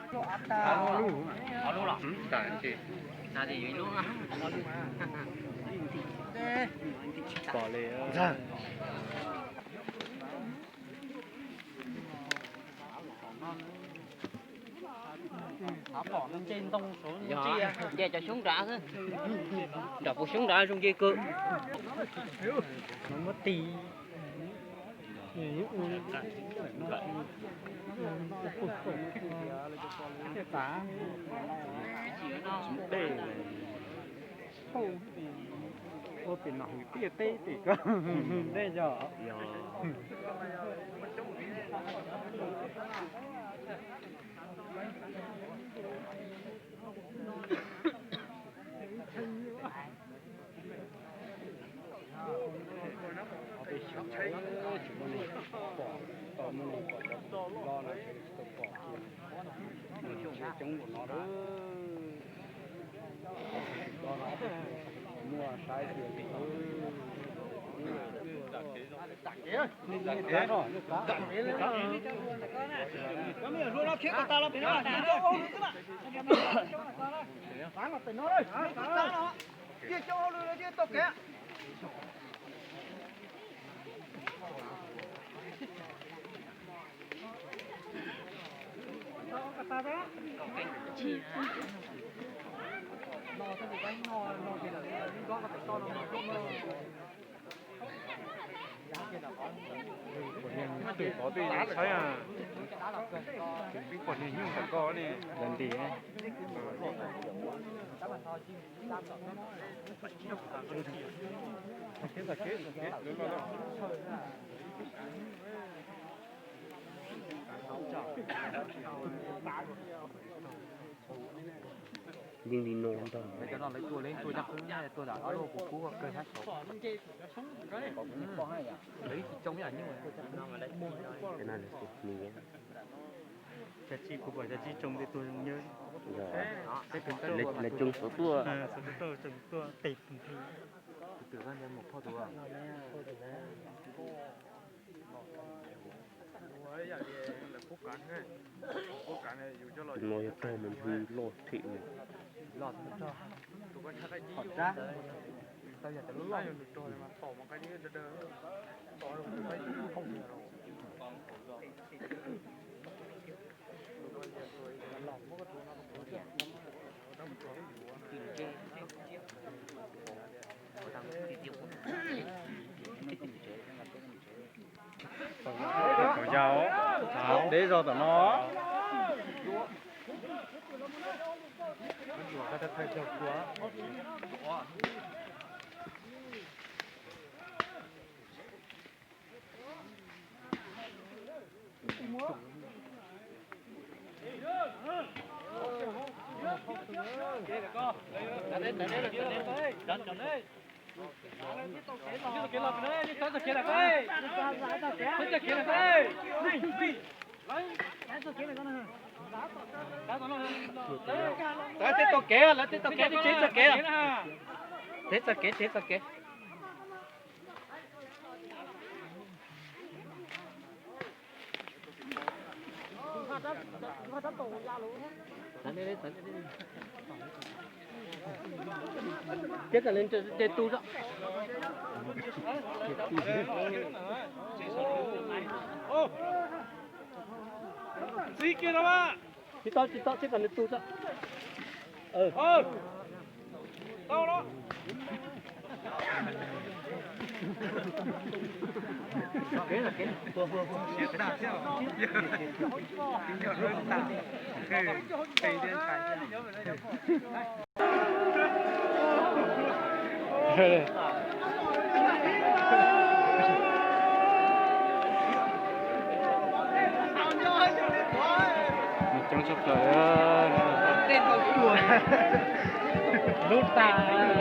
Nce cov xyoob nrad xwb, nram puv xyoob nrad zoo nce kawg. Muab tig. Ua pem no hwm tiaj teb tim ko ntej yog. Peb xyov tsis muaj neeg pom, tau muaj neeg pom cov loj no ces tsis tau pom kiag. Neeg tsheb coob npaum no lawm. Muaj saib tias Pom niag twm pov twj yeej tshaib a, peb pom niag nyuj ntawm ko ne. Ntawd nti. Yeej li no ntag. Cov no lawv tua, lawv tua zaj qub, tua zaj qub kuv kub kawg thiab. Lawv tsis tsoo ib yam nyuj. Cov tsis, kuv pom cov tsis tsoo tej tuag zoo nyob. Lawv tsoo xov tuaj, xov tuaj tsoo tuaj tes tus nthe. Tus twm koj ntiag mus phauj tus. Tus no yog rog mas ntshe loj thiab. Qhov rab, tau yog cov loj loj. Tom yau, tom deb zog tom no. Lawv twb tau kev, lawv twb tau kev, tseg txoj kev, tseg txoj kev, tseg txoj kev. Tib txoj, tib txoj, tib txoj nws tu txoj. Coob tshaj plaws, lub tas.